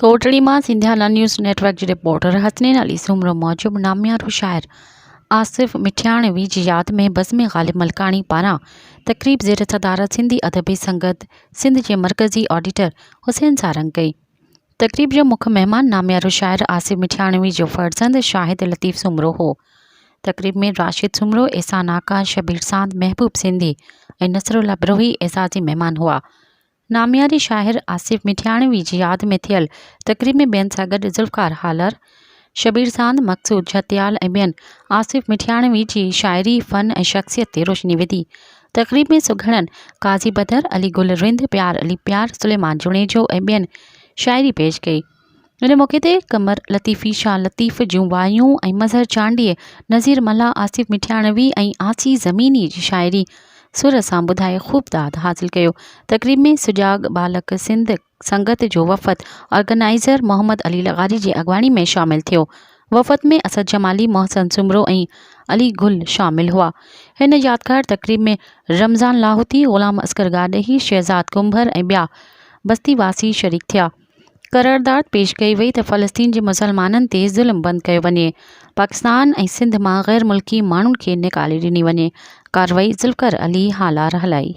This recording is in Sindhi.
ڪوٽڙي مان سنڌيانا نيوز نيٽ ورڪ جي رپورٽر حسنين علي سومرو موجب ناميارو شاعر آصف مٺياڻوي جي ياد ۾ بزم غالب ملڪاڻي پاران تقريب زير صدارت سنڌي ادبي سنگت سنڌ جي مرڪزي آڊيٽر حسين سارنگ ڪئي. تقريب جو مک مهمان ناميارو شاعر آصف مٺياڻوي جو فرزند شاهد لطيف سومرو هو. تقريب ۾ راشد سومرو، احسان آڪاش، شبير ساند، محبوب سنڌي ۽ نصرالله بروهي اعزازي مهمان هئا. نامياري شاعر آصف مٺياڻوي جي ياد ۾ ٿيل تقريب ۾ ٻين سان گڏ ذوالفقار هالر، شبير ساند، مقصود جهتيال ۽ ٻين آصف مٺياڻوي جي شاعري، فن ۽ شخصيت تي روشني وڌي. تقريب ۾ سگهڙن قاضي بدر، علي گل رند، پيار علي پيار، سليمان جوڻيجو ۽ ٻين شاعري پيش ڪئي. ان موقعي تي قمر لطيفي، شاهه لطيف جون وايون ۽ مظهر چانڊيي، نذير ملاح، آصف مٺياڻوي ۽ آسي زميني جي شاعري سر سان ٻڌائي خوب داد حاصل ڪيو. تقريب ۾ سجاڳ ٻالڪ سنڌ سنگت جو وفد آرگنائيزر محمد علي لغاري جي اڳواڻي ۾ شامل ٿيو. وفد ۾ اسد جمالي، محسن سومرو ۽ علي گل شامل هئا. هن يادگار تقريب ۾ رمضان لاهوتي، غلام اصغر گاڏهي، شهزاد ڪنڀر ۽ ٻيا بستي واسي شريڪ ٿيا. قرارداد پيش ڪئي وئي ته فلسطين جي مسلمانن تي ظلم بند ڪيو وڃي، پاڪستان ۽ سنڌ مان غير ملڪي ماڻهن کي نيڪالي ڏني وڃي، ڪارروائي ذوالفقار علي هالار هلائي.